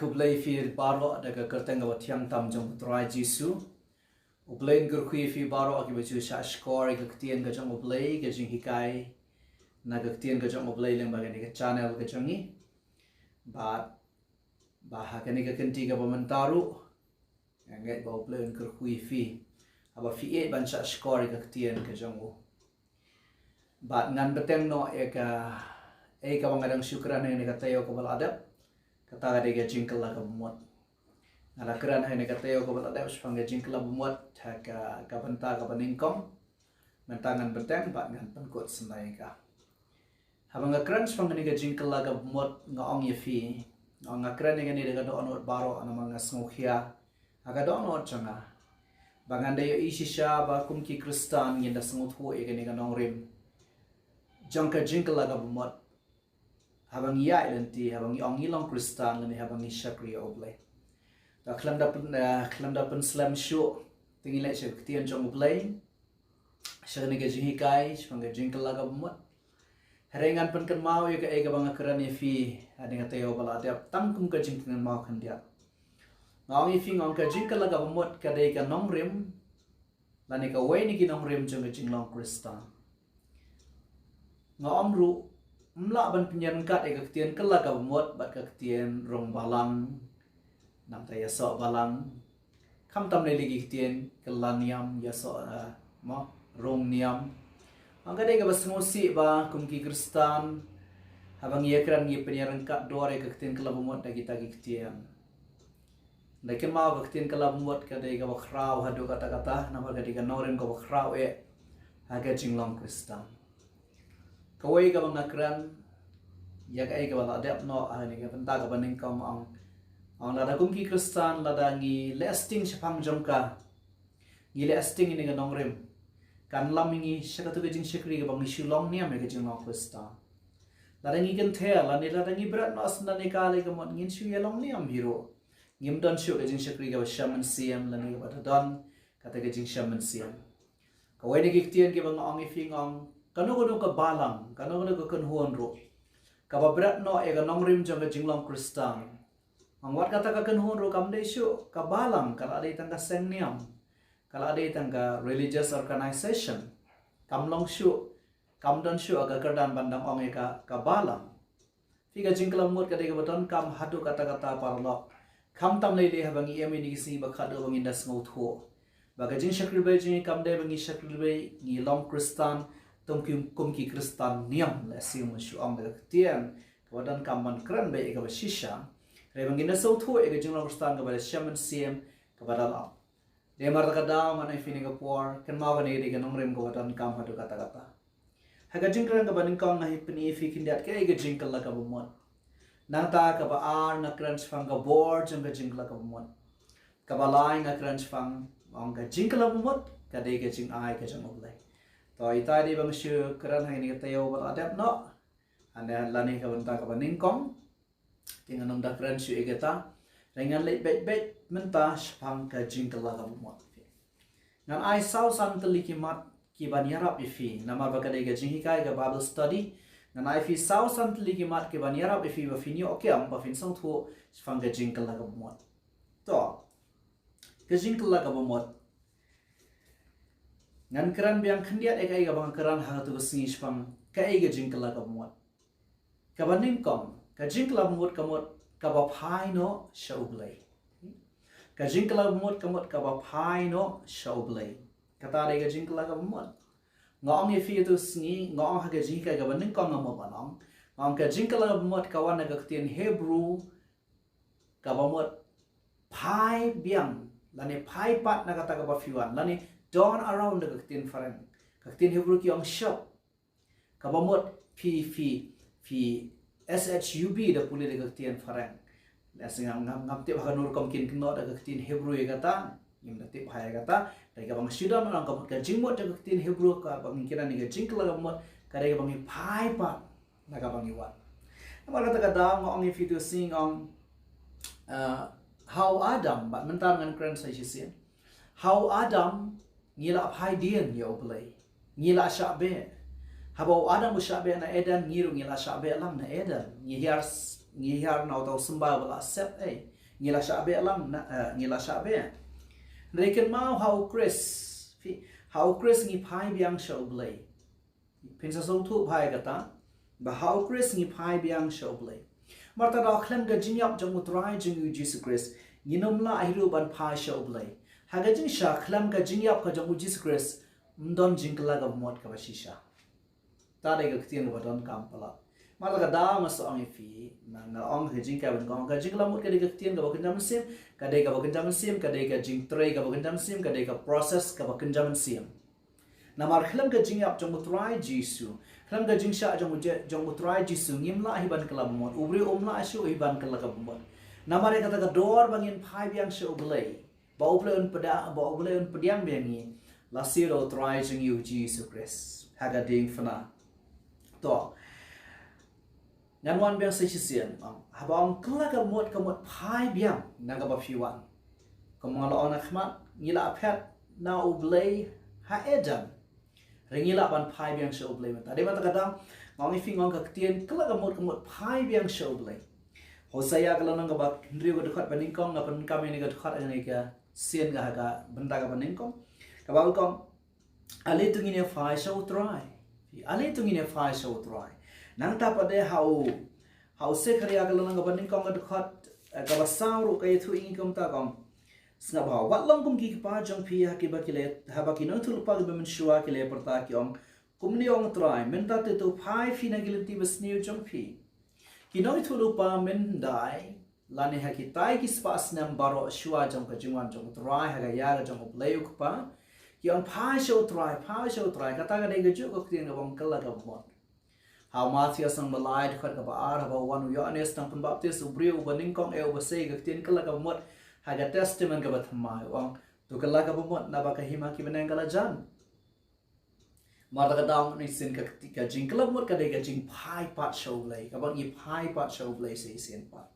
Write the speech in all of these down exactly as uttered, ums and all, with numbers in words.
Khublei phi baroh da ka kyrteng kaba thiang tam jong u Trai Jisu. U Blei un kyrkhu ïa phi baroh kiba ju shah shkor ïa ka ktien ka jong u Blei, ka jinghikai na ka ktien ka jong u Blei lyngba kane ka channel ka jong ngi. Bad ba ha kane ka kynti kaba mynta ruh nga ngeit ba u Blei un kyrkhu ïa phi haba phi ïeit ban shah shkor ïa ka ktien ka jong u. Bad ngan bteng noh ïa kaei kaba nga dang shu kren ha kane ka taïew kaba la dep. Kata ka dei ka jingkylla kaba mut. Nga la kren ha kane ka taïew kaba la dep shaphang ka jingkylla ba mut ha ka, ka bynta kaba nyngkong. Mynta ngan bteng bad ngan pynkut sngewbha ïa ka. Haba nga kren shaphang kane ka jingkylla kaba mut, nga ong ïa phi, nga ong, nga kren ïa kane da ka dohnud baroh namar nga sngewkhia ha ka dohnud jong nga ba ngan da ïohi shisha ba kum ki Khristan ngin da sngewthuh ïa kane ka nongrim jong ka jingkylla kaba mut. Haba ngi ïaid lynti, haba ngi ong ngi long Khristan lane haba ngi shakri ïa u Blei. Te khlem da pyn, eh, khlem da pynslem shuh, te ngin leit sha ka ktien jong u Blei, sha kane ka jinghikai shaphang ka jingkylla kaba mut. Hynrei ngan pynkynmaw ïa kaei kaba nga kren ïa phi ha kane ka taïew ba la dep tang kum ka jingkynmaw khyndiat. Nga ong ïa phi, nga ong ka jingkylla kaba mut ka dei ka nongrim lane kawei na ki nongrim jong ka jinglong Khristan. Nga ong ruh, ym lah ban pynïaryngkat ïa ka ktien kylla kaba mut bad ka ktien rung balang, nangta ïasoh balang. Khamtam lei lei ki ktien kylla niam, ïasoh, eh, mo, rung niam. Ong ka dei kaba sngewsih ba kum ki Khristan haba ngi ïakren ngi pynïaryngkat dor ïa ka ktien kylla ba mut da kita ki ktien. Hynrei kynmaw, ka ktien kylla ba mut ka dei kaba khraw haduh katta katta, namar ka dei ka nongrim kaba khraw eh ha ka jinglong Khristan. Kawei kaba nga kren ïa kaei kaba la dep noh ha kane ka bynta kaba nyngkong, ong, ong lada kum ki Khristan lada ngi leh sting shaphang jong ka, ngi leh sting ïa kane ka nongrim, kan lam ïa ngi sha katu ka jingshakri kaba ngi shu long niam ïa ka jinglong Khristan. Lada ngi kynther lane lada ngi bret noh syndon ïa ka lei ka mut, ngin shu ïa long niam hi ruh. Ngim don shuh ka jingshakri kaba shem mynsiem lane kaba da don kata ka jingshem mynsiem. Kawei na ki ktien kiba nga ong ïa phi, nga ong, kano kano ka balang, kano kano ka kynhun ruh kaba bret noh ïa ka nongrim jong ka jinglong Khristan, ong, wat kata ka kynhun ruh kam dei shuh ka balang, ka la dei tang ka seng niam, ka la dei tang ka religious organization. Kam long shuh, kam don shuh ha ka kyrdan ban dang ong ïa ka, ka balang. Phi, ka jingkylla ba mut ka dei kaba donkam haduh katta katta paralok. Khamtam lei lei haba ngi im ïa kine ki sngi ba khadduh ba ngin da sngewthuh ba ka jingshakri lei jong ngi kam dei ba ngi shakri lei, ngi long Khristan tang kum, kum ki Khristan niam, lehse ngan shu ong da ka ktien kaba donkam ban kren beit ïa kaba shisha. Hynrei ba ngin da sngewthuh ïa ka jinglong Khristan kaba da shem mynsiem, kaba da lam. Dei namar kata ka daw ngan ai ïa phi ha kane ka por, kynmaw, kane ka dei ka nongrim kaba donkam haduh katta katta. Ha ka jingkren kaba nyngkong nga hap ban pyni ïa phi khyndiat kaei ka jingkylla kaba mut. Nangta kaba ar nga kren shaphang ka bor jong ka jingkylla kaba mut. Kaba lai nga kren shaphang, ong, ka jingkylla kaba mut ka dei ka jingai ka jong U Blei. To, ita dei ba nga shu kren ha kane ka taïew ba la dep noh, lane, lane ka bynta kaba nyngkong. Te ngan ym da kren shuh ïa kata. Te ngan leit beit beit mynta shaphang ka jingkylla kaba mut. Ngan ai saw san tylli ki mat ki ban ïarap ïa phi, namar ba ka dei ka jinghikai, ka Bible study. Ngan ai ïa phi saw san tylli ki mat ki ban ïarap ïa phi ba phin ïoh kem, ba phin sngewthuh shaphang ka jingkylla kaba mut. To, ka jingkylla kaba mut. Ngan kren biang khyndiat ïa kaei kaba nga kren ha katu ka sngi shaphang kaei ka jingkylla kaba mut. Kaba nyngkong, ka jingkylla ba mut ka mut kaba phai noh sha U Blei. Ka jingkylla ba mut ka mut kaba phai noh sha U Blei. Kata dei ka jingkylla kaba mut. Nga ong ïa phi katu ka sngi, nga ong ha ka jinghikai kaba nyngkong nga mut ban ong. Nga ong ka jingkylla ba mut ka wan na ka ktien Hebrew kaba mut phai biang, lane phai pat na kata kaba phi wan, lane turn around da ka ktien phareng. Ka ktien Hebrew ki ong shub. Kaba mut phi, phi, phi S H U B da pule da ka ktien phareng. Lehse ngam, ngam, ngam tip ha kano rukom kin kynnoh da ka ktien Hebrew ïa kata. Ngim da tip ha ïa kata. Dei kaba nga shu don, ong, ka mut ka jingmut da ka ktien Hebrew kaba ngi kren ïa ka jingkylla kaba mut ka dei kaba ngi phai pat na kaba ngi wan. Namar kata ka daw nga ong ïa phi katu ka sngi, nga ong, ah, ha u Adam, bad mynta ngan kren sa shisien. Ha u Adam ngi la phai dien ïa U Blei. Ngi la shah beh. Haba u Adam u shah beh na Eden, ngi ruh ngi la shah beh lang na Eden. Ngi hiar s-, ngi hiar na uta u symbai uba la set ei. Ngi la shah beh lang na, eh, ngi la shah beh. Hynrei kynmaw ha u Khrist. Phi, ha u Khrist ngi phai biang sha u Blei. Phin sa sngewthuh bha ïa kata. Ba ha u Khrist ngi phai biang sha u Blei. Namar kata khlem ka jingïap jong u Trai jong ngi u Jisu Khrist, ngin ym lah hi ruh ban phai sha u Blei. Ha ka jingshah khlem ka jingïap ka jong u Jisu Khrist, ym don jingkylla kaba mut kaba shisha. Ta dei ka ktien kaba donkam palat. Namar kata ka daw nga sa ong ïa phi, nga, nga ong ka jingkyrmen, nga ong ka jingkylla mut ka dei ka ktien kaba kynja mynsiem, ka dei kaba kynja mynsiem, ka dei ka jingtrei kaba kynja mynsiem, ka dei ka process kaba kynja mynsiem. Namar khlem ka jingïap jong u Trai Jisu, khlem ka jingshah jong u Je-, jong u Trai Jisu, ngim lah hi ban kylla kaba mut. U briew um lah shuh hi ban kylla kaba mut. Namar ïa kata ka dor ba ngin phai biang sha u Blei. Ba u Blei un pdiang, ba u Blei un pdiang biang ngi. La sir u Trai jong ngi u Jisu Khrist. Ha ka diengphna. To. Ngan wan biang sa shisien, ong. Haba ong kylla kaba mut, kaba mut phai biang na kaba phi wan. Kumba nga la ong na khmat, ngi la phet na u Blei ha Eden. Hynrei ngi lah ban phai biang sha u Blei mynta. Dei mynta ka daw, nga ong ïa phi, nga ong ka ktien kylla kaba mut, kaba mut phai biang sha u Blei. Hosea ka lynnong kaba hynriew ka dkhot ba nyngkong, nga pyndonkam ïa kane ka dkhot ha kane ka sien ka ha ka bynta kaba nyngkong. Kaba ong, Ale to ngin ïa phai sha u Trai. Ale to ngin ïa phai sha u Trai. Nangta pat de ha u, ha u Sekharïa ka lynnong kaba nyngkong ka dkhot, eh, kaba saw ruh ka ïathuh ïa ngi kumta, ka ong. Sngap bha, wat long kum ki kpa jong phi ha kiba ki la, haba ki nongïathuhlypa kiba mynshuwa ki la pyrta, ki ong, Kumne ong u Trai, mynta te to phai phi na ki lynti basniew jong phi. Ki nongïathuhlypa myndai, lane ha kitai ki spah snem baroh shuwa jong ka jingwan jong u Trai ha ka ïa ka jong u Blei u Kpa, ki ong phai sha u Trai, phai sha u Trai, kata ka dei kajuh ka ktien kaba ong kylla kaba mut. Ha u Mathaios lynnong ba lai dkhot kaba ar, haba wan u Ïoannis nongpynbaptis, u briew uba nyngkong eh uba sei, ka ktien kylla kaba mut ha ka Testament kaba thymmai, u ong, to kylla kaba mut naba ka hima ki bneng ka la jan. Namar kata ka daw ngi sien ka, ka jingkylla mut ka dei ka jingphai pat sha u Blei. Kaba ngi phai pat sha u Blei sa shisien pat.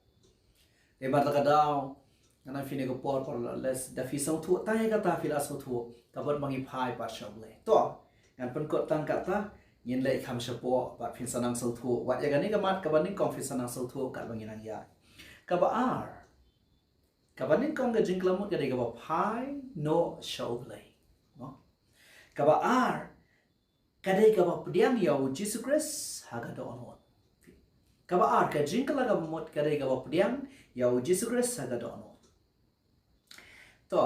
Namar kata ka daw, ngan ong ïa phi ha kane ka por, por la les, da phi sngewthuh tang ïa kata phi la sngewthuh, kaba mut ba ngi phai pat sha u Blei. To, ngan pynkut tang kata, ngin leit kham shapoh, bad phin sa nang sngewthuh. Wat ïa kane ka mat kaba nyngkong phin sa nang sngewthuh katba ngi nang ïaid. Kaba ar. Kaba nyngkong ka jingkylla mut ka dei kaba phai noh sha u Blei. Mo? Kaba ar, ka dei kaba pdiang ïa u Jisu Khrist ha ka dohnud. Kaba ar, ka jingkylla kaba mut ka dei kaba pdiang ïa u Jisu Khrist ha ka dohnud. To,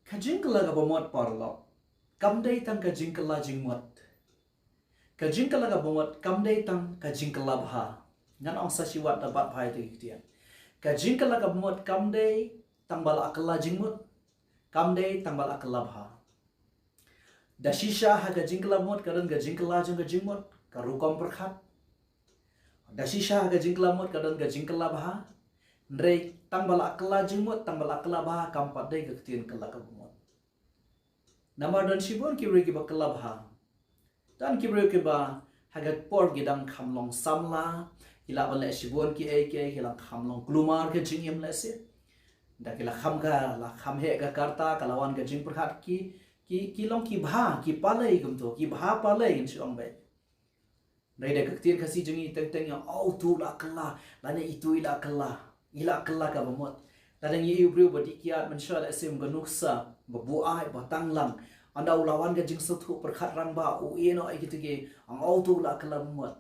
ka jingkylla kaba mut paralok, kam dei tang ka jingkylla jingmut. Ka jingkylla kaba mut kam dei tang ka jingkylla bha. Ngan ong sa shi wat da bat bha ïa kata ka ktien. Ka jingkylla kaba mut kam dei tang ba la kylla jingmut. Kam dei tang ba la kylla bha. Da shisha ha ka jingkylla mut ka don ka jingkylla jong ka jingmut, ka rukom pyrkhat. Da shisha ha ka jingkylla mut ka don ka jingkylla bha. Hynrei tang ba la kylla jingmut, tang ba la kylla bha, kam pat dei ka ktien kylla kaba mut. Namar don shibun ki briew kiba kylla bha. Don ki briew kiba ha ka por ki dang kham long samla, ki lah ban leh shibun kiei kiei, ki lah kham long kulmar ka jingim lehse. Da ki la kham ka, la kham heh ka karta, ka la wan ka jingpyrkhat ki, ki, ki long ki bha, ki palei kumto, ki bha palei ngan shu ong beit. Hynrei da ka ktien Khasi jong ngi teng teng ïa ong, oh, uto u la kylla, lane ito i la kylla, i la kylla kaba mut. Lada ngi ïohi u briew ba dih kiad mynshuwa lehse ym ka nuksa, ba buaid, ba tanglang. Ynda u la wan ka jingsngewthuh pyrkhat rangbah, u ïeh noh ïa kito ki, ong, oh, uto u la kylla ba mut.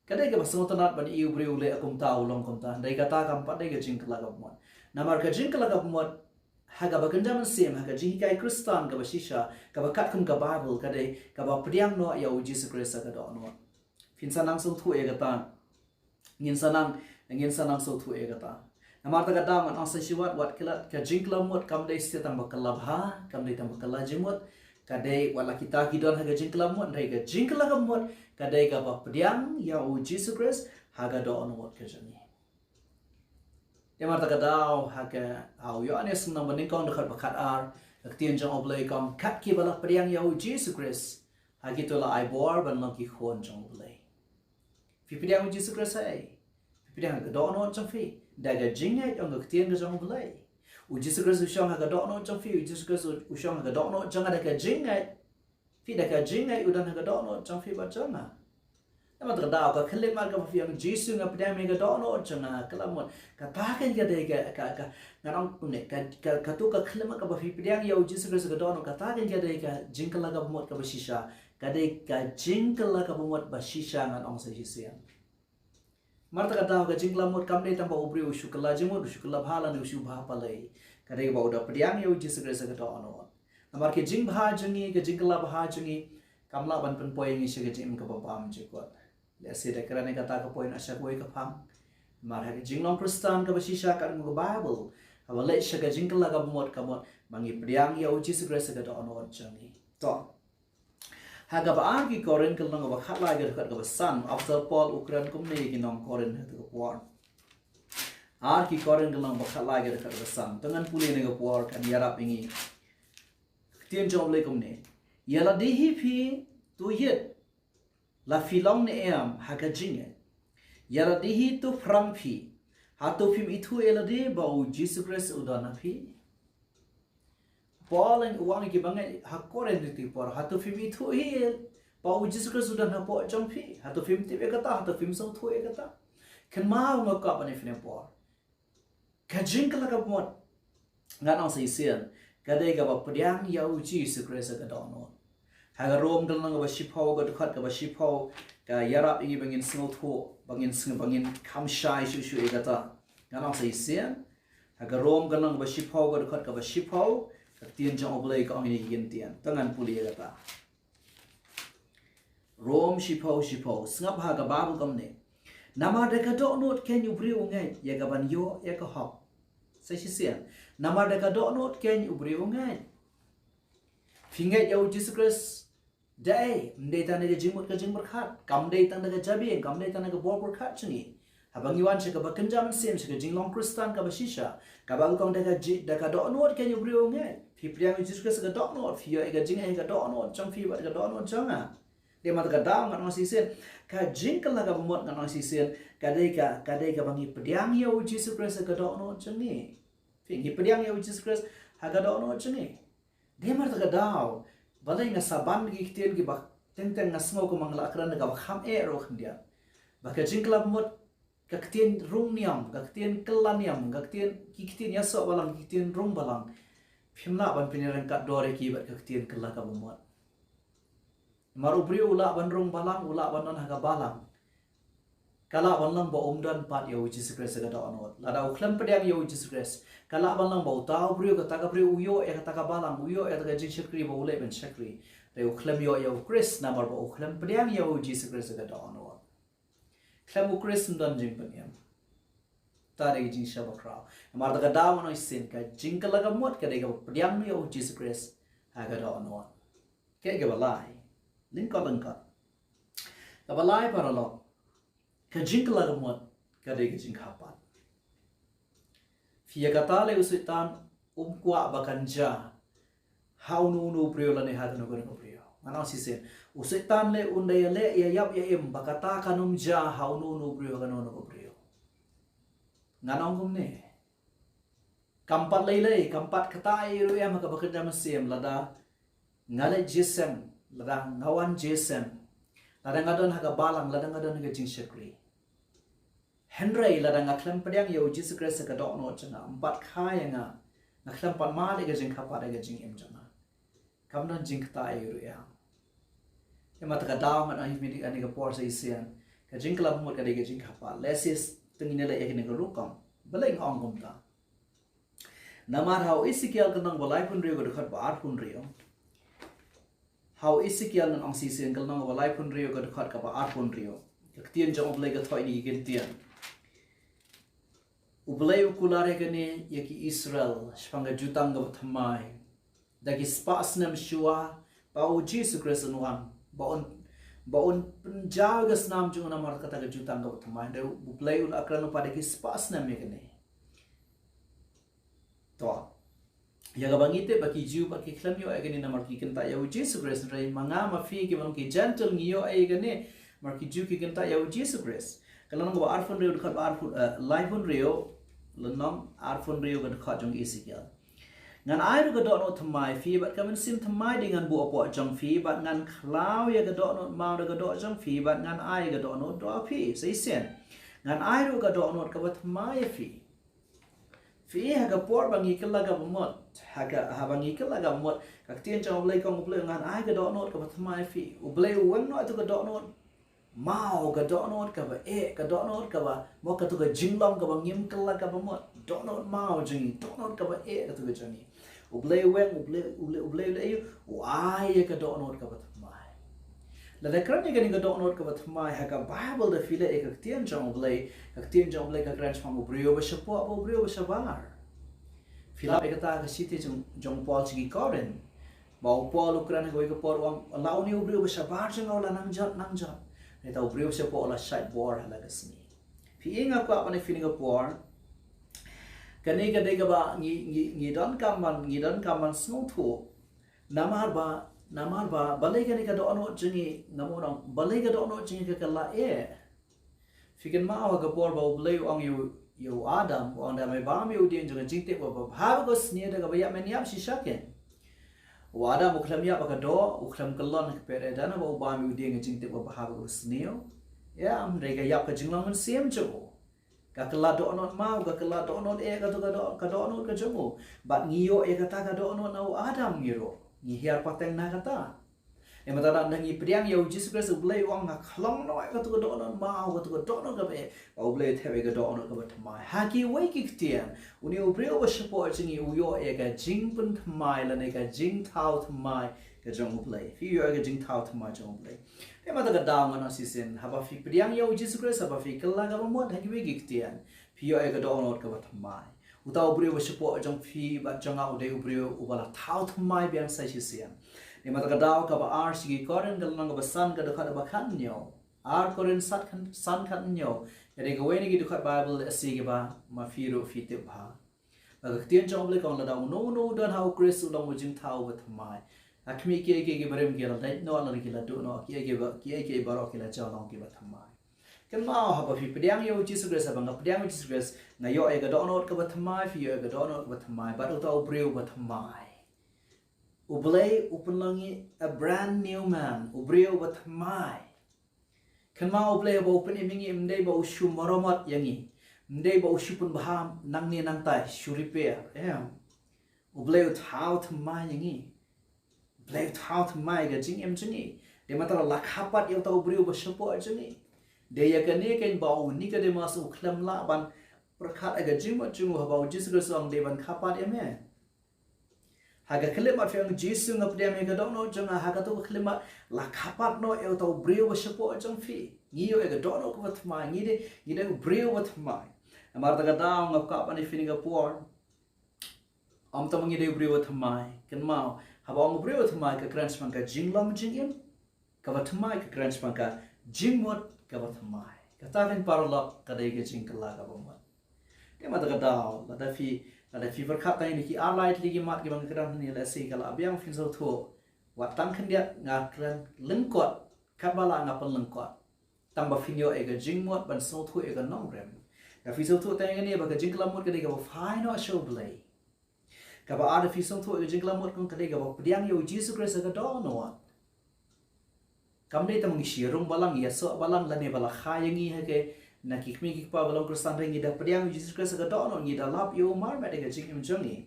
Ka dei kaba sngewtynnat ban ïohi u briew u leh kumta, u long kumta. Hynrei kata kam pat dei ka jingkylla kaba mut. Namar ka jingkylla kaba mut, ha kaba kynja mynsiem, ha ka jinghikai Khristan kaba shisha, kaba katkum ka Baibl, ka dei kaba pdiang noh ïa u Jisu Khrist ha ka dohnud. Phin sa nang sngewthuh ïa kata. Ngin sa nang, ngin sa nang sngewthuh ïa kata. Namar kata ka daw ngan ong sa shi wat, wat klet, ka jingkylla mut kam dei shisha tang ba kylla bha, kam dei tang ba kylla jingmut, ka dei wat la kita ki don ha ka jingkylla mut, hynrei ka jingkylla kaba mut, ka dei kaba pdiang ïa u Jisu Khrist ha ka dohnud ka jong ngi. Namar kata ka daw ha ka, ha u Ïoannis lynnong ba nyngkong dkhot ba khatar, ka ktien jong u Blei ka ong, kat kiba la pdiang ïa u Jisu Khrist, ha kito la ai bor ban long ki khun jong u Blei. Phi pdiang u Jisu Khrist haei? Phi pdiang ha ka dohnud jong phi da ka jingngeit, ong ka ktien ka jong u Blei. U Jisu Khrist u shong ha ka dohnud jong phi, u Jisu Khrist u, u shong ha ka dohnud jong nga da ka jingngeit. Phi da ka jingngeit u don ha ka dohnud jong phi bad jong nga. Namar kata ka daw ka khyllipmat kaba phi ong Jisu nga pdiang ïa ka dohnud jong nga, ka la mut kata kan ka dei ka, ka, ka, ngan ong kumne, ka, ka, katu ka khyllipmat kaba phi pdiang ïa u Jisu Khrist ka dohnud, kata kan ka dei ka jingkylla kaba mut kaba shisha, ka dei ka jingkylla kaba mut ba shisha ngan ong sa shisien. Namar kata ka daw ka jingkylla mut kam dei tang ba u briew u shu kylla jingmut, u shu kylla bha lane u shu bha balei. Ka dei ba u da pdiang ïa u Jisu Khrist ka dohnud. Namar ka jingbha jong ngi, ka jingkylla bha jong ngi kam lah ban pynpoi ngi sha ka jingim kaba bymjukut kot. Lehse da kren ïa kata ka poi na sha kawei ka phang. Namar ha ka jinglong Khristan kaba shisha katkum ka Baibl, haba leit sha ka jingkylla kaba mut ka mut ba ngi pdiang ïa u Jisu Khrist ka dohnud jong ngi. To. Ha kaba ar ki Korinth ka lynnong kaba khatlai ka dkhot kaba san, Apostol Paul u kren kumne ïa ki nong Korinth ha kata ka por. Ar ki Korinth ka lynnong kaba khatlai ka dkhot kaba san. To ngan pule ïa kane ka por kan ïarap ïa ngi. Ka ktien jong U Blei kumne. Ïa lade hi phi to ïit la phi long ne em ha ka jingngeit. Ïa lade hi to phrang phi. Hato phim ithuh ïa lade ba u Jisu Khrist u don ha phi. Paul u ong ïa ki bangeit ha Korinth ha kata ka por, hato phim ithuh hi ba u Jisu Khrist u don hapoh jong phi? Hato phim tip ïa kata? Hato phim sngewthuh ïa kata? Kynmaw nga kwah ban ïa phi ha kane ka por. Ka jingkylla kaba mut ngan ong sa shisien, ka dei kaba pdiang ïa u Jisu Khrist ka dohnud. Ha ka Rom ka lynnong kaba shiphew ka dkhot kaba shiphew ka ïarap ïa ngi ba ngin sngewthuh, ba ngin sngew, ba ngin kham shai shuh shuh ïa kata. Ngan ong sa shisien. Ha ka Rom ka lynnong kaba shiphew ka dkhot kaba shiphew, ka ktien jong U Blei ka ong ïa ngi ki kyntien. To ngan pule ïa kata. Rom shiphew shiphew, sngap ha ka Baibl kumne. Namar da ka dohnud keiñ u briew u ngeit ïa kaban ïoh ïa ka hok. Sa shisien. Namar da ka dohnud keiñ u briew u ngeit. Phi ngeit ïa u Jisu Khrist, dei, ym dei tang da ka jingmut ka jingpyrkhat, kam dei tang da ka jabieng, kam dei tang da ka bor pyrkhat jong ngi. Haba ngi wan sha kaba kynja mynsiem, sha ka jinglong Khristan kaba shisha, kaba ka ong da ka ji, da ka dohnud keiñ u briew u ngeit. Phi pdiang ïa u Jisu Khrist ka dohnud, phi ïoh ïa ka jingngeit ka dohnud jong phi bad ka dohnud jong nga. Dei namar kata ka daw ngan ong sa shisien, ka jingkylla kaba mut ngan ong sa shisien, ka dei ka, ka dei kaba ngi pdiang ïa u Jisu Khrist ka dohnud jong ngi. Phi, ngi pdiang ïa u Jisu Khrist ha ka dohnud jong ngi. Dei namar kata ka daw, balei nga sa ban ki ktien kiba teng teng nga sngew kumba nga la kren da kaba kham eh ruh khyndiat. Ba ka jingkylla mut, ka ktien rung niam, ka ktien kylla niam, ka ktien, ki ktien ïasoh balang, ki ktien rung balang. Phim lah ban pynïaryngkat dor ïa ki bad ka ktien kylla kaba mut. Namar u briew u lah ban rung balang, u lah ban don ha ka balang. Ka lah ban long ba um don pat ïa u Jisu Khrist ka dohnud. Lada u khlem pdiang ïa u Jisu Khrist, ka lah ban long ba uta u briew, kata ka briew u ïoh ïa kata ka balang, u ïoh ïa kata ka jingshakri ba u leh ban shakri. Te u khlem ïoh ïa u Khrist namar ba u khlem pdiang ïa u Jisu Khrist ka dohnud. Khlem u Khrist ym don jingpynim. Ta dei ka jingshah bakhraw. Namar kata ka daw ngan ong sa shisien, ka jingkylla kaba mut ka dei kaba pdiang ïa u Jisu Khrist ha ka dohnud. Kaei kaba lai? Lyngkot lyngkot. Kaba lai paralok. Ka jingkylla kaba mut ka dei ka jingkha pat. Phi ïa kata leh u Soitan um kwah ba kan jia ha uno uno u briew lane ha kano kano ka briew. Ngan ong sa shisien. U Soitan leh un da ïaleh ïa ïap ïa im ba kata kan ym jia ha uno uno u briew ha kano kano ka briew. Ngan ong kumne. Kam pat lei lei, kam pat kata ei ruh em ha kaba kynja mynsiem lada nga leit jingïaseng, lada nga wan jingïaseng, lada nga don ha ka balang, lada nga don ha ka jingshakri. Hynrei lada nga khlem pdiang ïa u Jisu Khrist ha ka dohnud jong nga, ym pat kha ïa nga, nga khlem pat mad ïa ka jingkha pat ha ka jingim jong nga. Kam don jingkata ei ruh em. Namar kata ka daw ngan ong ïa phi ha kane ka por sa shisien. Ka jingkylla kaba mut ka dei ka jingkha pat. Lehse tang ngin ïaleh ïa kane ka rukom. Balei nga ong kumta? Namar ha u Esekiel ka lynnong ba laiphew hynriew ka dkhot ba arphew hynriew. Ha u Esekiel ngan ong sa shisien ka lynnong ba laiphew hynriew ka dkhot kaba arphew hynriew. Ka ktien jong U Blei ka thoh ïa ngi ki ktien. U Blei u kular ïa kane ïa ki Israel shaphang ka jutang kaba thymmai. Da ki spah snem shuwa ba u Jisu Khrist un wan, ba un, ba un pynjaw ka snam jong u namar kata ka jutang kaba thymmai. Da U Blei u la kren lypa da ki spah snem ïa kane. To. Ïa kaba ngi tip ba ki Jiw pat ki khlem ïoh ïa kane namar ki kyntait ïa u Jisu Khrist, hynrei ma nga ma phi kiba long ki Jentil ngi ïoh ïa kane namar ki Jiw ki kyntait ïa u Jisu Khrist. Ka lynnong kaba arphew hynriew dkhot ba arphew, eh, laiphew hynriew, lynnong arphew hynriew ka dkhot jong Esekiel. Ngan ai ruh ka dohnud thymmai phi, bad ka mynsiem thymmai dei ngan buh hapoh jong phi, bad ngan khlaw ïa ka dohnud maw da ka doh jong phi, bad ngan ai ka dohnud doh phi. Sa shisien, ngan ai ruh ka dohnud kaba thymmai ïa phi. Phi, ha ka por ba ngi kylla kaba mut, ha ka, haba ngi kylla kaba mut, ka ktien jong U Blei ka ong, U Blei ngan ai ka dohnud kaba thymmai phi. U Blei u weng noh ïa tu ka dohnud maw, ka dohnud kaba eh, ka dohnud kaba, mo, katu ka jinglong kaba ngim kylla kaba mut. Dohnud maw jong ngi, dohnud kaba eh katu ka jong ngi. U Blei u weng, U Blei, U Blei, U Blei u leh aïu? U ai ïa ka dohnud kaba thymmai. Lada kren ïa kane ka dohnud kaba thymmai, ha ka Baibl da phi leh ïa ka ktien jong U Blei, ka ktien jong U Blei ka kren shaphang u briew ba shapoh bad u briew ba shabar. Phi lap ïa kata ha ka shithi jong, jong u Paul sha ki Korinth. Ba u Paul u kren ha kawei ka por u ong, la une u briew ba shabar jong nga u la nang jot, nang jot. Nangta u briew ba shapoh u la shait bor ha la ka sngi. Phi, nga kwah ban ong ïa phi ha kane ka por, kane ka dei kaba ngi, ngi, ngi donkam ban, ngi donkam ban sngewthuh. Namar ba, namar ba, balei kane ka dohnud jong ngi, nga mut ong, balei ka dohnud jong ngi ka, ka la eh? Phi kynmaw ha ka por ba U Blei u ong ïa u, ïa u Adam, u ong, da me bam ïa u dieng jong ka jingtip ba, ba bha bad ka sniew, da kaba ïap men ïap shisha keiñ. U Adam u khlem ïap ha ka doh, u khlem kyllon ha ka pyrthei Eden, ba u bam ïa u dieng ka jingtip ba bha bad ka sniew. Ïa, hynrei ka ïap ka jinglong mynsiem jong u. Ka kylla dohnud maw, ka kylla dohnud eh, katu ka doh, ka dohnud ka jong u. Bad ngi ïoh ïa kata ka dohnud na u Adam ngi ruh. Ngi hiar pateng na kata. Ïa, mynta da ngi pdiang ïa u Jisu Khrist, U Blei u ong nga khlong noh ïa katu ka dohnud maw, katu ka dohnud kaba eh. Ba U Blei u thep ïa ka dohnud kaba thymmai. Ha kiwei ki ktien, une u briew ba shapoh jong ngi u ïoh ïa ka jingpynthymmai lane ka jingthaw thymmai ka jong U Blei. Phi, ïoh ïa ka jingthaw thymmai jong U Blei. Te mynta ka daw ngan ong shisien, haba phi pdiang ïa u Jisu Khrist, haba phi kylla kaba mut ha kiwei ki ktien, phi ïoh ïa ka dohnud kaba thymmai. Uta u briew ba shapoh jong phi bad jong nga u dei u briew uba la thaw thymmai biang sa shisien. Te mynta ka daw kaba ar sha ki Korinth, ka lynnong kaba san, ka dkhot ba khathynñiew. Ar Korinth san khat, san khathynñiew. Ka dei kawei na ki dkhot Baibl lehse kiba ma phi ruh phi tip bha. Ba ka ktien jong U Blei ka ong, lada uno uno u don ha U Khrist u long u jingthaw ba thymmai. Ha khmih, kiei kiei kiba rim ki la leit noh, lane ki la duh noh, kiei kiei ba, kiei kiei baroh ki la jia long kiba thymmai. Kynmaw, haba phi pdiang ïa u Jisu Khrist, haba nga pdiang ïa u Jisu Khrist, nga ïoh ïa ka dohnud kaba thymmai, phi ïoh ïa ka dohnud kaba thymmai, bad uta u briew ba thymmai. U Blei u pynlong ngi a brand new man, u briew ba thymmai. Kynmaw, U Blei haba u pynim ïa ngi, ym dei ba u shu maramot ïa ngi, ym dei ba u shu pynbha nangne nangtai, shu repair, em. U Blei u thaw thymmai ïa ngi. U Blei u thaw thymmai ka jingim jong ngi. Dei mynta la kha pat ïa uta u briew ba shapoh jong ngi. Dei ïa kane keiñ ba u Nikodemos u khlem lah ban pyrkhat ïa ka jingmut jong u haba u Jisu Khrist u ong dei ban kha pat ïa me. Ha ka khyllipmat phi ong, Jisu, nga pdiang ïa ka dohnud jong nga, ha katu ka khyllipmat la kha pat noh ïa uta u briew ba shapoh jong phi. Ngi ïoh ïa ka dohnud kaba thymmai, ngi dei, ngi dei u briew ba thymmai. Namar kata ka daw nga kwah ban ong ïa phi ha kane ka por, ym tang ba ngi dei u briew ba thymmai. Kynmaw, haba ong u briew ba thymmai ka kren shaphang ka jinglong jingim kaba thymmai, ka kren shaphang ka jingmut kaba thymmai. Kata keiñ paralok ka dei ka jingkylla kaba mut. Te mynta ka daw, lada phi, lada phi pyrkhat tang ïa kine ki ar lai tylli ki mat kiba nga kren hangne, lehse ka la biang phin sngewthuh. Wat tang khyndiat, nga kren lyngkot, katba lah nga pynlyngkot. Tang ba phin ïoh ïa ka jingmut ban sngewthuh ïa ka nongrim. Lada phi sngewthuh tang ïa kane ba ka jingkylla mut ka dei kaba phai noh sha U Blei. Kaba ar, lada phi sngewthuh ïa ka jingkylla mut ka dei kaba pdiang ïa u Jisu Khrist ha ka dohnud. Kam dei tang ba ngi shu rung balang, ïasoh balang, lane ba la kha ïa ngi ha ki, na ki kmie ki kpa ba long Khristan, hynrei ngi da pdiang ïa u Jisu Khrist ha ka dohnud, ngi da lap ïa u marmit ha ka jingim jong ngi.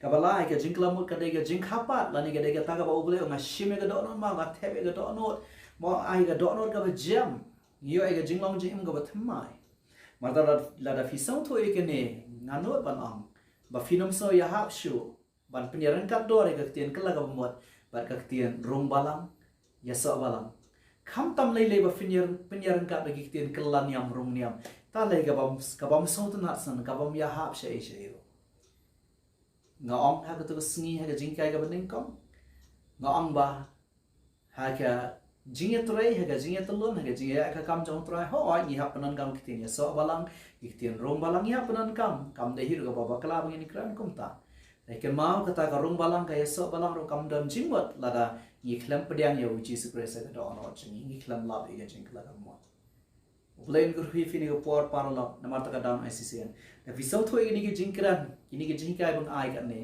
Kaba lai, ka jingkylla mut ka dei ka jingkha pat, lane ka dei kata kaba U Blei u ong nga shim ïa ka dohnud, ma nga thep ïa ka dohnud, ma nga ai ka dohnud kaba jem. Ngi ïoh ïa ka jinglong jingim kaba thymmai. Mynta lada, lada phi sngewthuh ïa kane, nga nud ban ong ba phin ym sngew ïahap shuh ban pynïaryngkat dor ïa ka ktien kylla kaba mut bad ka ktien rung balang, ïasoh balang. Khamtam lei lei ba phin ïar, pynïaryngkat da ki ktien kylla niam rung niam. Te lei ka bym, ka bym sngewtynnat shen, ka bym ïahap shaei shaei ruh. Nga ong ha katu ka sngi, ha ka jinghikai kaba nyngkong, nga ong ba ha ka jingïatrei, ha ka jingïatyllun, ha ka jingïaid ka kam jong U Trai, hooid ngi hap pyndonkam ki ktien ïasoh balang, ki ktien rung balang ngi hap pyndonkam. Kam dei hi ruh kaba bakla ba ngin kren kumta. Hynrei kynmaw, kata ka rung balang, ka ïasoh balang ruh kam don jingmut lada ngi khlem pdiang ïa u Jisu Khrist ha ka dohnud jong ngi, ngi khlem lap ïa ka jingkylla kaba mut. U Blei un kyrkhu ïa phi ha kane ka por paralok, namar kata ka daw nga ai shisien. Lada phi sngewthuh ïa kine ki jingkren, kine ki jinghikai ba nga ai katne,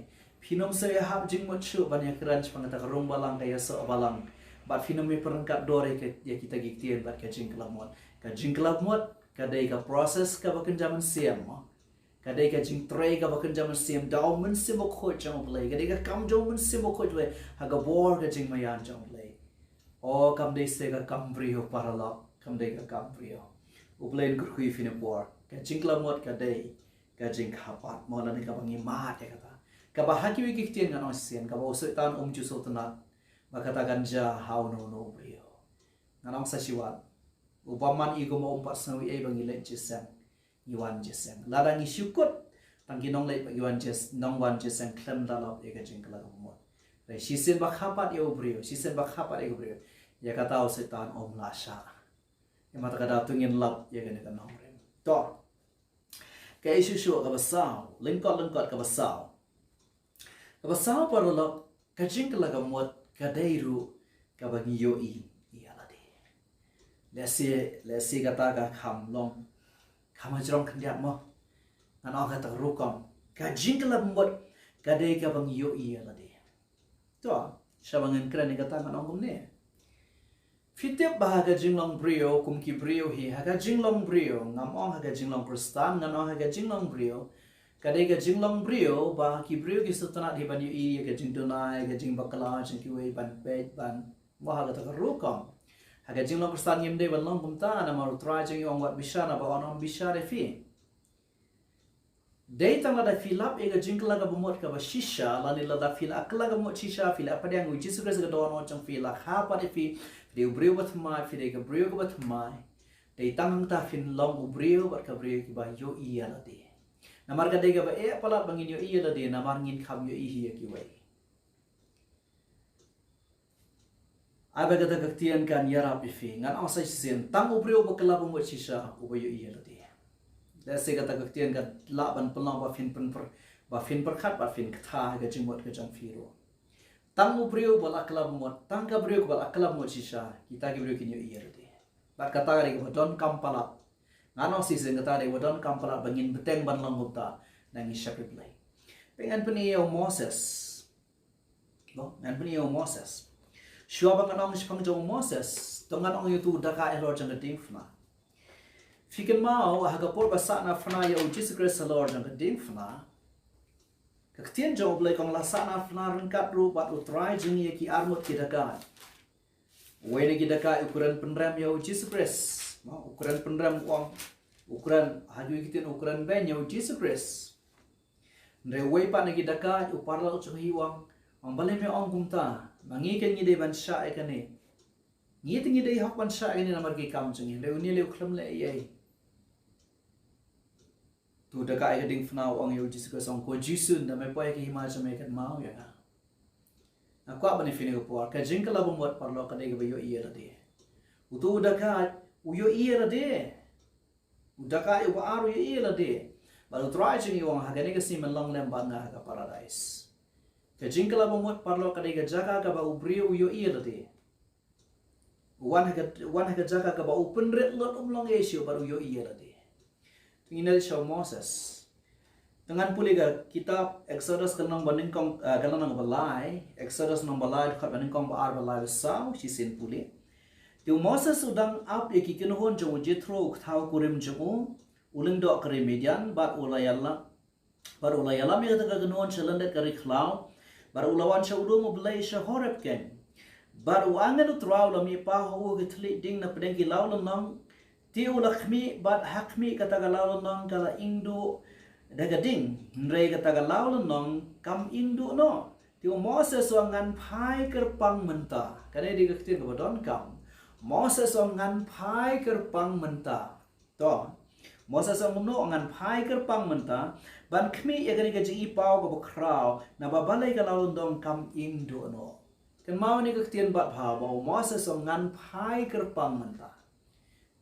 Phin ym shu ïahap jingmut shuh ban ïakren shaphang kata ka rung balang, ka ïasoh balang. Bad phin ym ïa pyrkhat dor ïa ka, ïa kita ki ktien bad ka jingkylla mut. Ka jingkylla mut ka dei ka process kaba kynja mynsiem, mo. Ka dei ka jingtrei kaba kynja mynsiem da U Mynsiem Bakhuid jong U Blei. Ka dei ka kam jong U Mynsiem Bakhuid U Blei ha ka bor ka jingmaïan jong U Blei. O, kam dei se ka kam briew, paralok, kam dei ka kam briew. U Blei un kyrkhu ïa phi na bor. Ka jingkylla mut ka dei ka jingkha pat, mo, lane kaba ngi mad ïa kata. Kaba ha kiwei ki ktien ngan ong shisien, kaba u Soitan um ju sngewtynnat ba kata kan jia ha uno uno u briew. Ngan ong sa shi wat, u bymman i kum um pat sngew ei ei ba ngi leit jingïaseng, ngi wan jingïaseng. Lada ngi shu kut tang ki nongleit ba ngi wan jingïas-, nongwan jingïaseng khlem da lap ïa ka jingkylla ka bamut. Hynrei shisien ba kha pat ïa u briew, shisien ba kha pat ïa u briew, ïa kata u Soitan um lah shah. Ïa kata ka daw to ngin lap ïa kane ka nongrim. To, ka issue shuh kaba saw, lyngkot lyngkot kaba saw. Kaba saw, paralok, ka jingkylla ka mut ka dei ruh kaba ngi ïohi ïa lade. Lehse, lehse kata ka kham long, kham hajrong khyndiat, mo. Ngan ong kata ka rukom, ka jingkylla ka mut ka dei kaba ngi ïohi ïa lade. To, shwa ba ngan kren ïa kata ngan ong kumne. Phi tip ba ha ka jinglong briew, kum ki briew hi, ha ka jinglong briew, ngam ong ha ka jinglong Khristan, ngan ong ha ka jinglong briew. Ka dei ka jinglong briew ba ki briew ki sngewtynnat hi ban ïohi ïa ka jingduna, ïa ka jingbakla jong kiwei, ban peit, ban, mo, ha kata ka rukom. Ha ka jinglong Khristan ngim dei ban long kumta, namar U Trai jong ngi u ong wat bishar, naba un ym bishar ïa phi. Dei tang lada phi lap ïa ka jingkylla ka bamut kaba shisha, lane lada phi la kylla ka mut shisha, phi la pdiang ïa U Jisu Khrist ha ka dohnud jong phi, la kha pat ïa phi, phi dei u briew bathymmai, phi dei ka briew kaba thymmai. Dei tang hangta phin long u briew bad ka briew kiba ïohi ïa lade. Namar ka dei kaba eh palat ba ngin ïohi ïa lade, namar ngin kham ïohi hi ïa kiwei. Ai ba kata ka ktien kan ïarap ïa phi. Ngan ong sa shisien, tang u briew uba kylla bamut shisha uba ïohi ïa lade. Lehse kata ka ktien kan lah ban pynlong ba phin pynpyr, ba phin pyrkhat, ba phin kynthah ha ka jingmut ka jong phi ruh. Tang u briew uba la kylla bamut, tang ka briew kaba la kylla bamut shisha, kita ki briew kin ïohi ïa lade. Bad kata ka dei kaba donkam palat. Ngan ong shisien, kata ka dei kaba donkam palat ba ngin bteng ban long kumta na ngi shakri Blei. Peit, ngan pyni ïa u Moses. Mo, ngan pyni ïa u Moses. Shuwa ba ngan ong shaphang jong u Moses, to ngan ong ïa utu u dakaid halor jong ka diengphna. Phi kynmaw ha ka por ba sahnarphna ïa U Jisu Khrist halor jong ka diengphna, ka ktien jong U Blei ka ong la sahnarphna ryngkat ruh bad U Trai jong ngi ïa ki arngut ki dakaid. Uwei na ki dakaid u kren pynrem ïa U Jisu Khrist. Mo, u kren pynrem, u ong, u kren, ha kiwei ki ktien u kren beiñ ïa U Jisu Khrist. Hynrei uwei pat na ki dakaid u paralok jong hi u ong, u ong, balei me ong kumta? Ma ngi kan ngi dei ban shah ïa kane. Ngi te ngi dei hok ban shah ïa kane namar ki kam jong ngi. Hynrei une lei u khlem leh ei ei. Utu u dakaid ka diengphna u ong ïa U Jisu Khrist, u ong, ko Jisu, ynda me poi ha ka hima jong me kynmaw ïa nga. Nga kwah ban ïa phi kane ka por, ka jingkylla bamut, paralok, ka dei kaba ïohi ïa lade. Utu u dakaid u ïohi ïa lade. U dakaid uba ar u ïohi ïa lade. Bad U Trai jong ngi u ong, ha kane ka sngi men long lem bad nga ha ka paradais. Ka jingkylla bamut, paralok, ka dei ka jaka kaba u briew u ïohi ïa lade. U wan ha ka, u wan ha ka jaka kaba u pynrit lut, um long ei ei shuh bad u ïohi ïa lade. Te ngin ïa leit sha u Moses. Te ngan pule ka kitab Exodus ka lynnong ba nyngkong, ah, ka lynnong ba lai, Exodus lynnong ba lai, dkhot ba nyngkong, ba ar, ba lai, ba saw, shisien pule. Te u Moses u dang ap ïa ki kynhun jong u Jethro u kthaw kurim jong u, u lyngdoh ka ri Midian, bad u la ïalam, bad u la ïalam ïa kata ka kynhun sha lyndet ka ri khlaw, bad u la wan sha u lum U Blei sha Horeb keiñ. Bad u angel U Trai u la mih paw ha u ha ki thylliej ding na pdeng ki law lynnong, te u la khmih, bad ha khmih kata ka law lynnong ka la ieng duh da ka ding, hynrei kata ka law lynnong kam ieng duh noh. Te u Moses u ong, ngan phai kyrpang mynta. Kane dei ka ktien kaba donkam. Moses u ong, ngan phai kyrpang mynta. To, Moses u ong kumno? Ngan phai kyrpang mynta ban khmih ïa kane ka jingipaw kaba khraw, naba balei ka law lynnong kam ieng duh noh. Kynmaw ïa kane ka ktien bad pha, ba u Moses u ong, ngan phai kyrpang mynta.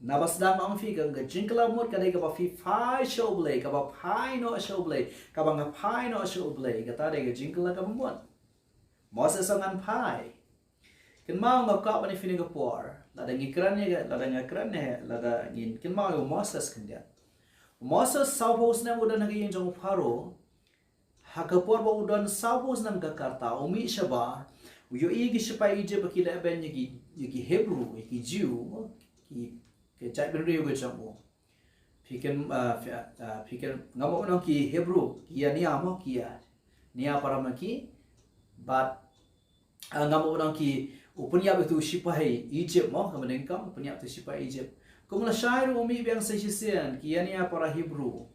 Naba sdang nga ong ïa phi, ka jingkylla mut ka dei kaba phi phai sha U Blei, kaba phai noh sha U Blei, kaba nga phai noh sha U Blei, kata dei ka jingkylla kaba mut. Moses u ong, ngan phai. Kynmaw, nga kwah ban ïa phi kane ka por, lada ngi kren ïa ka, lada nga kren ïa, lada ngin kynmaw ïa u Moses khyndiat. U Moses, sawphew snem u don ha ka ïing jong u Pharaoh. Ha ka por ba u don sawphew snem ka karta, u mih shabar, u ïohi ki shipai Egypt ba ki leh beiñ ïa ki, ïa ki Hebru, ïa ki Jiw, ki, ki jaitbynriew ka jong u. Phi khein, ah, phi, ah, phi khein, ngam ong ki Hebru, ki ïa nia mo, ki ïa nia para ma ki, bad, ah, ngam ong ki, u pynïap ïa utu u shipai Egypt mo, ka mynnyngkong, u pynïap ïa utu u shipai Egypt. Kum lashai ruh u mih biang sa shisien, ki ïa nia para Hebru.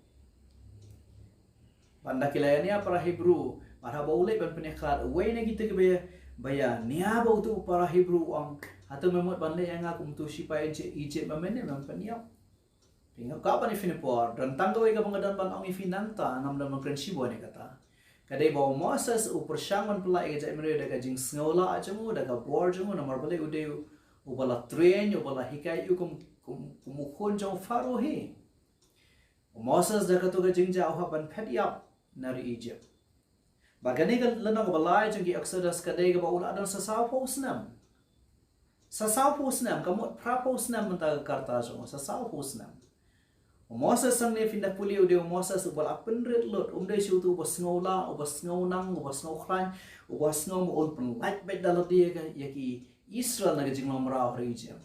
Bad ynda ki la ïa nia para Hebru, bad haba u leit ban pynïakhlad, uwei na kita kiba ïa, ba ïa nia bad utu u para Hebru u ong, hato me mut ban leh ïa nga kum utu u shipai Egypt, Egypt ba mynne me pynïap. Phi nga kwah ban ïa phi na por, don tang kawei kaba nga don ban ong ïa phi nangta, ngam don ban kren shibun ïa kata. Ka dei ba u Moses u pyrshang ban pynlait ïa ka jaitbynriew da ka jingsngewlah jong u, da ka bor jong u, namar balei u dei u, uba la train, uba la hikai ïa u kum, kum, kum u khun jong u Pharaoh hi. U Moses da kato ka jingjia u hap ban phet ïap na ri Egypt. Bad kane ka lynnong kaba lai jong ki Exodus ka dei kaba u la don sa sawphew snem. Sa sawphew snem, ka mut phraphew snem mynta ka karta jong u, sa sawphew snem. U Moses hangne phin da pule u dei u Moses uba la pynrit lut, um dei shuh utu uba sngewlah, uba sngewnang, uba sngewkhlaiñ, uba sngew ma un pynlait beit da lade ïa ka, ïa ki Israel na ka jinglong mraw ha ri Egypt.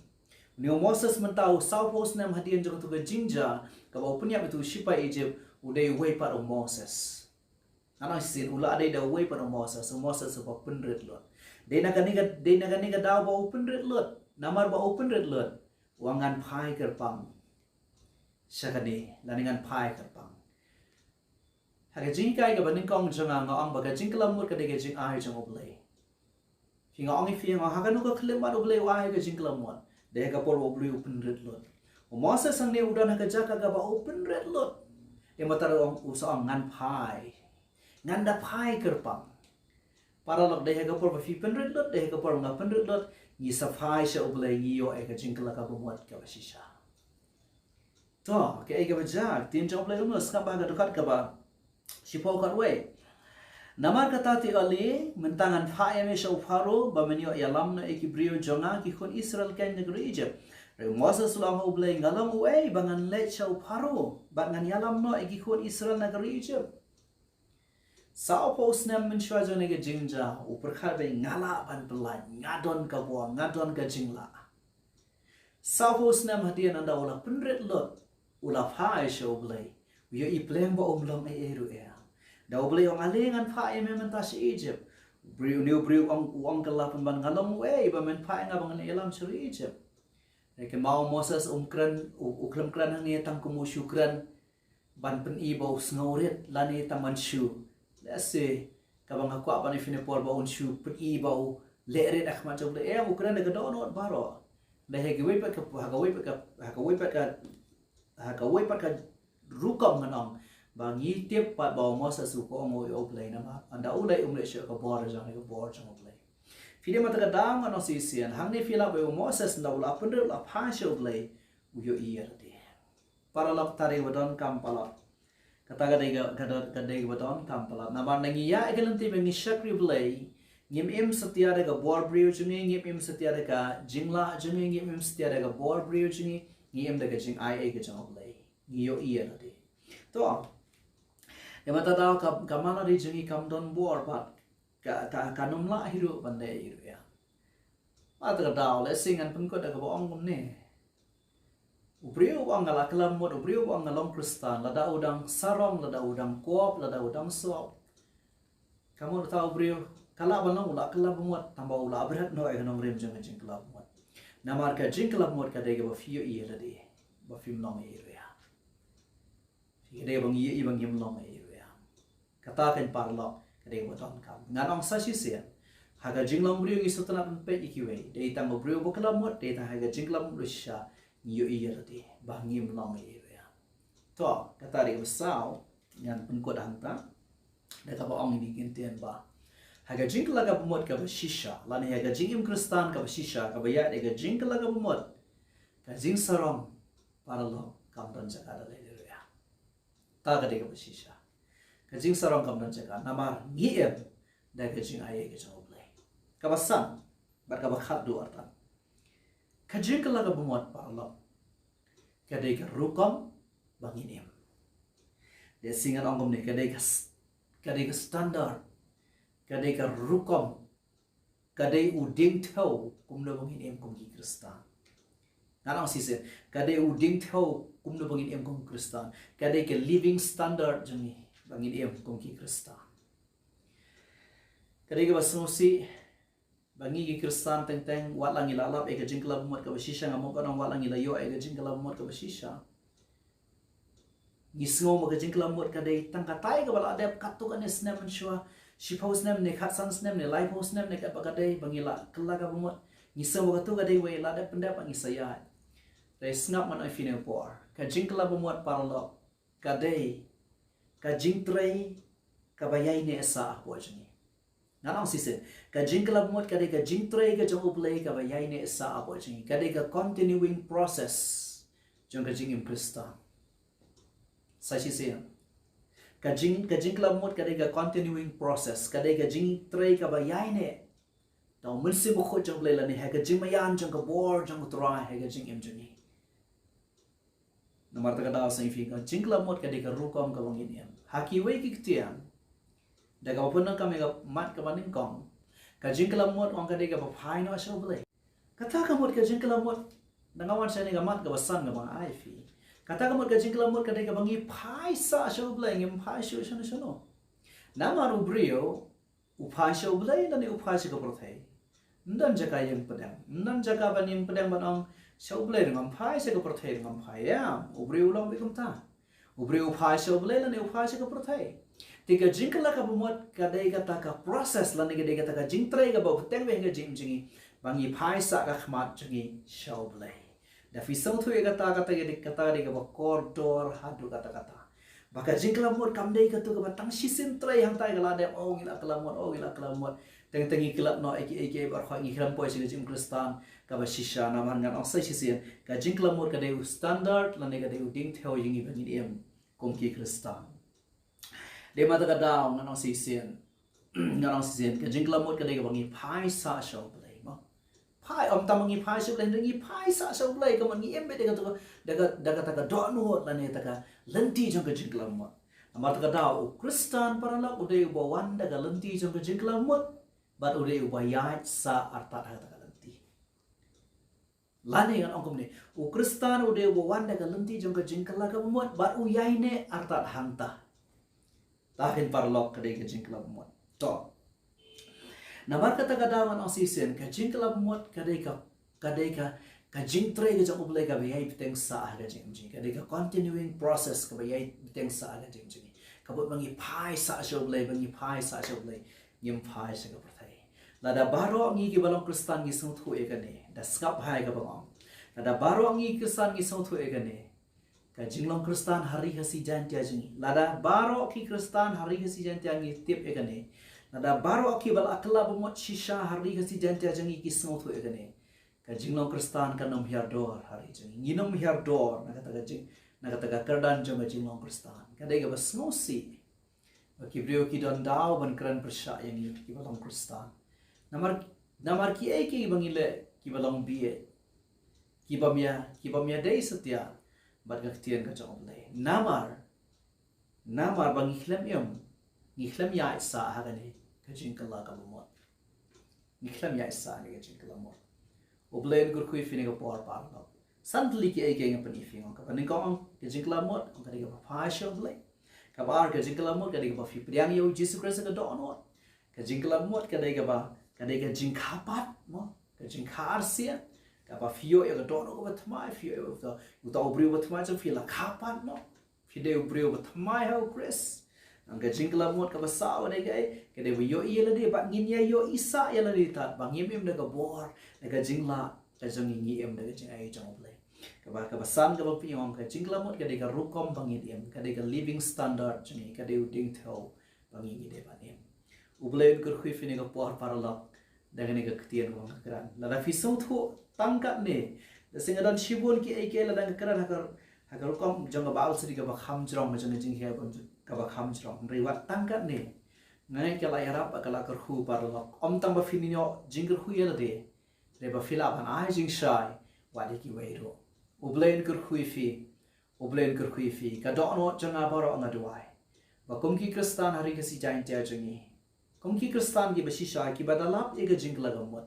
Une u Moses mynta u sawphew snem hadien jong kato ka jingjia, kaba u pynïap ïa utu u shipai Egypt, u dei uwei pat u Moses. Ngan ong shisien u la dei da uwei pat u Moses, u Moses uba pynrit lut. Dei na kane ka, dei na kane ka daw ba u pynrit lut, namar ba u pynrit lut, u ong ngan phai kyrpang sha kane, lane ngan phai kyrpang. Ha ka jinghikai kaba nyngkong jong nga nga ong ba ka jingkhlem mut ka dei ka jingai jong U Blei. Phi nga ong ïa phi nga ong ha kano ka khyllipmat U Blei u ai ka jingkhlem mut. Dei ha ka por ba U Blei u pynrit lut. U Moses hangne u don ha ka jaka kaba u pynrit lut. Ïa mata u ong u sa ong ngan phai. Ngan da phai kyrpang. Paralok dei ha ka por ba phi pynrit lut, dei ha ka por ba nga pynrit lut. Ngi sa phai sha U Blei ngi ïoh ïa ka jingkylla kaba mut kaba shisha. To, kaei kaba jia, ktien jong U Blei u ong, sngap bha ka dkhot kaba shiphew khatwei. Namar kata te ale, mynta ngan phah ïa me sha u Pharaoh, ba men ïoh ïalam noh ïa ki briew jong nga ki khun Israel keiñ na ka ri Egypt. Hynrei u Moses u la ong ha U Blei, nga long uei ba ngan leit sha u Pharaoh, bad ngan ïalam noh ïa ki khun Israel na ka ri Egypt. Sawphew snem mynshuwa jong kane ka jingjia, u pyrkhat ba nga lah ban pynlait, nga don ka bor, nga don ka jinglah. Sawphew snem hadien ynda u la pynrit lut, u la phai sha U Blei. U ïohi pleng ba um long ei ei ruh ïa. Da U Blei u ong ale ngan phah ïa me mynta sha Egypt. U briew, une u briew u ong, u ong kylla pynban nga long uei ba men phah ïa nga ba ngan ïalam sha ri Egypt. Hynrei kumba u Moses um kren, u, u khlem kren hangne tang kum u shu kren ban pyni ba u sngewrit lane tang ban shu. Lehse kaba nga kwah ban ïa phi na por ba un shu pyni ba u lehrit ha khmat jong U Blei, em, u kren da ka dohnud baroh. Hynrei ha kawei pat ka, ha kawei pat ka, ha kawei pat ka, ha kawei pat ka rukom ngan ong ba ngi tip pat ba u Moses u kohnguh ïa U Blei namar ynda u leit um leit sha ka bor jong, ka bor jong U Blei. Phi dei mynta ka daw ngan ong shisien hangne phi lah ba u Moses ynda u la pynrit u la phai sha U Blei u ïohi ïa lade. Paralok, kata dei kaba donkam palat. Kata ka dei ka, ka dei, ka dei kaba donkam palat. Namar ynda ngi ïaid ïa ka lynti ba ngi shakri Blei, ngim im satia da ka bor briew jong ngi, ngim im satia da ka jinglah jong ngi, ngim im satia da ka bor briew jong ngi, ngi im da ka jingai ei ka jong U Blei. Ngi ïohi ïa lade. To. Ïa mata daw ka, ka man lade jong ngi kam don bor bad ka, ka, kan ym lah hi ruh ban leh ei ei ruh ïa. Mata ka daw lehse ngan pynkut da kaba ong kumne. U briew uba ong nga la khlem mut, u briew uba ong nga long Khristan, lada u dang sarong, lada u dang kop, lada u dang sop. Ka mut uta u briew, ka lah ban long u la khlem mut, tangba u la bret noh ïa ka nongrim jong ka jingkhlem mut. Namar ka jingkhlem mut ka dei kaba phi ïohi ïa lade ba phim long ei ei ruh ïa. Ka dei ba ngi ïohi ba ngim long ei ei ruh ïa. Kata keiñ paralok, ka dei kaba donkam. Ngan ong sa shisien. Ha ka jinglong briew ngi sngewtynnat ban peit ïa kiwei. Dei tang u briew ba khlem mut, dei tang ha ka jingkhlem mut ba shisha ngi ïohi ïa lade ba ngim long ei ei ruh ïa. To, kata dei kaba saw, ngan pynkut hangta. Da kaba ong ïa kine ki ktien ba ha ka jingkylla kaba mut kaba shisha, lane ha ka jingim Khristan kaba shisha, kaba ïaid da ka jingkylla kaba mut, ka jingsarong paralok kam don jaka da lei lei ruh ïa. Ta ka dei kaba shisha. Ka jingsarong kam don jaka namar ngi im da ka jingai ei ka jong U Blei. Kaba san bad kaba khatduh artat. Ka jingkylla kaba mut paralok ka dei ka rukom ba ngin im. Lehse ngan ong kumne, ka dei ka s-, ka dei ka standard, ka dei ka rukom, ka dei u diengthew kumno ba ngin im kum ki Khristan. Ngan ong shisien, ka dei u diengthew kumno ba ngin im kum ki Khristan, ka dei ka living standard jong ngi ba ngin im kum ki Khristan. Ka dei kaba sngewsih ba ngi ki Khristan teng teng, wat la ngi la lap ïa ka jingkylla ba mut kaba shisha, nga mut ban ong wat la ngi la ïoh ïa ka jingkylla ba mut kaba shisha, ngi sngew ba ka jingkylla ba mut ka dei tang katai kaba la dep katto katne snem mynshuwa, shiphew snem ne khatsan snem ne laiphew snem ne katba ka dei ba ngi la kylla ka ba mut. Ngi sngew ba katto ka dei wei la dep pyndep ba ngi sa ïaid. Te sngap, ngan ong ïa phi ne por, ka jingkylla ba mut paralok ka dei ka jingtrei kaba ïaineh sah hapoh jong ngi. Ngan ong shisien, ka jingkylla ba mut ka dei ka jingtrei ka jong U Blei kaba ïaineh sah hapoh jong ngi, ka dei ka continuing process jong ka jingim Khristan. Sa shisien, ka jing, ka jingkylla ba mut ka dei ka continuing process, ka dei ka jingtrei kaba ïaineh da U Mynsiem Bakhuid jong U Blei lane ha ka jingmaïan jong ka bor jong U Trai ha ka jingim jong ngi. Namar kata ka daw, sa ïa phi, ka jingkylla ba mut ka dei ka rukom kaba ngin im. Ha kiwei ki ktien, da kaba pyndonkam ïa ka mat kaba nyngkong, ka jingkylla ba mut ong ka dei kaba phai noh sha U Blei. Kata ka mut ka jingkylla ba mut, da nga wan sha kane ka mat kaba san kaba nga ai ïa phi. Kata ka mut ka jingkylla ba mut ka dei kaba ngi phai sah sha U Blei, ngim phai shuh shano shano. Namar u briew u phai sha U Blei lane u phai sha ka pyrthei, ym don jaka ïeng pdeng, ym don jaka ban ïeng pdeng ban ong sha U Blei ruh ngam phai, sha ka pyrthei ruh ngam phai. Ïa, u briew u long beit kumta. U briew u phai sha U Blei lane u phai sha ka pyrthei. Te ka jingkylla kaba mut ka dei kata ka process lane ka dei kata ka jingtrei kaba bteng beit ha ka jingim jong ngi ba ngi phai sah ka khmat jong ngi sha U Blei. Da phi sngewthuh ïa kata, kata ka dei, kata ka dei kaba kordor haduh katta katta. Ba ka jingkylla ba mut kam dei kato kaba tang shisien trei hangta, ka la dep, oh ngi la kylla ba mut, oh ngi la kylla ba mut, teng teng ngi kylla noh ïa kiei kiei baroh, ngi khlem poi sha ka jingim Khristan kaba shisha. Namar ngan ong sa shisien, ka jingkylla ba mut ka dei u standard lane ka dei u diengthew ïa ngi ba ngin im kum ki Khristan. Dei namar kata ka daw ngan ong shisien, ngan ong shisien, ka jingkylla ba mut ka dei kaba ngi phai sah sha U Blei, mo. Phai, ym tang ba ngi phai sha U Blei, ngi phai sah sha U Blei, ka mut ngi im beit da kata ka, da ka, da kata ka dohnud lane kata ka lynti jong ka jingkylla ba mut. Namar kata ka daw, u Khristan paralok u dei uba wan da ka lynti jong ka jingkylla ba mut, bad u dei uba ïaid sah artat ha kata ka lynti. Lane ngan ong kumne, u Khristan u dei uba wan da ka lynti jong ka jingkylla kaba mut bad u ïaineh artat hangta. Te kane paralok ka dei ka jingkylla ba mut. To. Namar kata ka daw ngan ong shisien, ka jingkylla ba mut ka dei ka, ka dei ka, ka jingtrei ka jong U Blei kaba ïai bteng sah ha ka jingim jong ngi. Ka dei ka continuing process kaba ïai bteng sah ha ka jingim jong ngi. Ka mut ba ngi phai sah sha U Blei, ba ngi phai sah sha U Blei, ngim phai sha ka pyrthei. Lada baroh ngi kiba long Khristan ngi sngewthuh ïa kane, da sngap bha ïa kaba nga ong. Lada baroh ngi Khristan ngi sngewthuh ïa kane, ka jinglong Khristan ha ri ha sijaiñtia jong ngi, lada baroh ki Khristan ha ri ha sijaiñtia ngi tip ïa kane, lada baroh kiba la kylla ba mut shisha ha ri ha sijaiñtia jong ngi ki sngewthuh ïa kane, ka jinglong Khristan kan ym hiar dor ha ri jong ngi. Ngin ym hiar dor na kata ka jing, na kata ka kyrdan jong ka jinglong Khristan. Ka dei kaba sngewsih ba ki briew ki don daw ban kren pyrshah ïa ngi kiba long Khristan. Namar, namar kiei kiei ba ngi leh kiba long bieit, ki bym ïa, ki bym ïadei satia bad ka ktien ka jong U Blei. Namar, namar ba ngi khlem im, ngi khlem ïaid sah ha kane ka jingkylla kaba mut. Ngi khlem ïaid sah ha kane ka jingkylla mut. U Blei un kyrkhu ïa phi ha kane ka por paralok. San tylli kiei kiei ngan pyni ïa phi. Kaba nyngkong, ka jingkylla mut ka dei kaba phai sha U Blei. Kaba ar, ka jingkylla mut ka dei kaba phi pdiang ïa U Jisu Khrist ha ka dohnud. Ka jingkylla mut ka dei kaba, ka dei ka jingkha pat, mo, ka jingkha arsien. Kaba phi ïoh ïa ka dohnud kaba thymmai, phi ïoh ïa uta, uta u briew ba thymmai jong phi la kha pat noh. Phi dei u briew ba thymmai ha U Khrist. Ngan, ka jingkylla mut kaba saw ka dei kaei? Ka dei ba ïohi ïa lade, ba ngin ïa ïohi sah ïa lade tad, ba ngim im da ka bor, da ka jinglah ka jong ngi, ngi im da ka jingai jong U Blei. Kaba, kaba san kaba pynïaid, ka jingkylla mut ka dei ka rukom ba ngin im, ka dei ka living standard jong ngi, ka dei u diengthew ba ngi, ngi dei ban im. U Blei un kyrkhu ïa phi ha kane ka por paralok da kane ka ktien kaba nga kren. Lada phi sngewthuh tang katne, da shisha nga don shibun kiei kiei lada nga kren ha ka, ha ka rukom jong ka Bible study kaba kham jrong, jong ka jinghiar kaba kham jrong. Hynrei wat tang katne, nga ngeit ka la ïarap, ka la kyrkhu paralok. Ym tang ba phin ïoh jingkyrkhu ïa lade, hynrei ba phi lah ban ai jingshai wat ïa kiwei ruh. U Blei un kyrkhu ïa phi. U Blei un kyrkhu ïa phi. Ka dohnud jong nga baroh nga duwai ba Kum ki Khristan ha ri Khasi Jaiñtia jong ngi, kum ki Khristan kiba shisha, kiba da lap ïa ka jingkylla ka mut,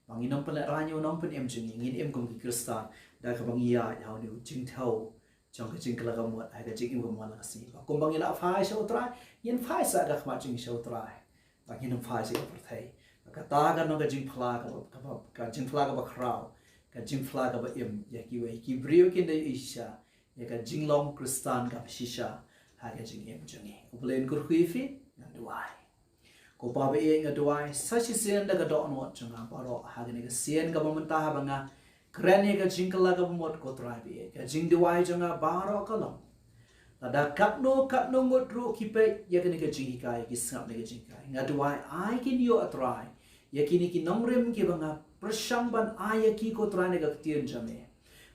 ba ngin ym pynlehrain ïa u nongpynim jong ngi, ngin im kum ki Khristan da kaba ngi ïaid ha une u jingthew jong ka jingkylla ka mut ha ka jingim ka mon la ka sngi. Ba kumba ngi la phai sha U Trai, ngin phai sa ka khmat jong ngi sha U Trai. Ba ngin ym phai sha ka pyrthei. Ba kata ka long ka jingphla kaba, kaba, ka jingphla kaba khraw, ka jingphla kaba im ïa kiwei ki briew kin da ïohi shisha ïa ka jinglong Khristan kaba shisha ha ka jingim jong ngi. U Blei un kyrkhu ïa phi. Ngan duwai. Ko Pa ba ïeit, nga duwai sa shisien da ka dohnud jong nga baroh ha kane ka sien kaba mynta, haba nga kren ïa ka jingkylla kaba mut, ko Trai ba ïeit, ka jingduwai jong nga baroh ka long, lada katno katno ngut ruh ki peit ïa kane ka jinghikai, ki sngap ïa kane ka jinghikai, nga duwai ai kin ïoh, A Trai, ïa kine ki nongrim kiba nga pyrshang ban ai ïa ki, ko Trai, na ka ktien jong me.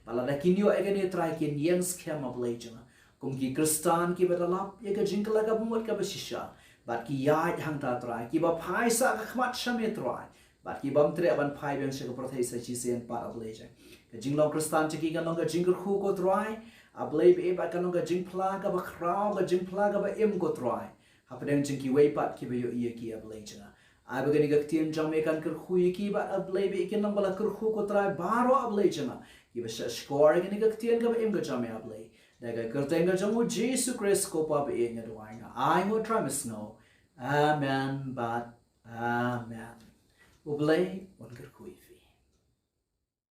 Ba lada kin ïoh ïa kane, Trai, kin ïeng skhem, A Blei jong nga, kum ki Khristan kiba da lap ïa ka jingkylla kaba mut kaba shisha, bad ki ïaid hangta, Trai, kiba phai sa ka khmat sha me, Trai, bad ki bym treh ban phai biang sha ka pyrthei sa shisien pat, A Blei jong nga. Ka jinglong Khristan jong ki kan long ka jingkyrkhu, ko Trai, A Blei ba ïeit, bad kan long ka jingphla kaba khraw, ka jingphla kaba im, ko Trai, hapdeng jong kiwei pat kiba ïohi ïa ki, A Blei jong nga. Ai ba kane ka ktien jong me kan kyrkhu ïa ki bad, A Blei ba ïeit, kin long ba la kyrkhu, ko Trai, baroh, A Blei jong nga, kiba shah shkor ïa kane ka ktien kaba im ka jong me, A Blei. Da ka kyrteng ka jong U Jisu Khrist, ko Pa ba ïeit, nga duwai, nga ai, ko Trai, me sngew. Amen bad amen. U Blei un kyrkhu ïa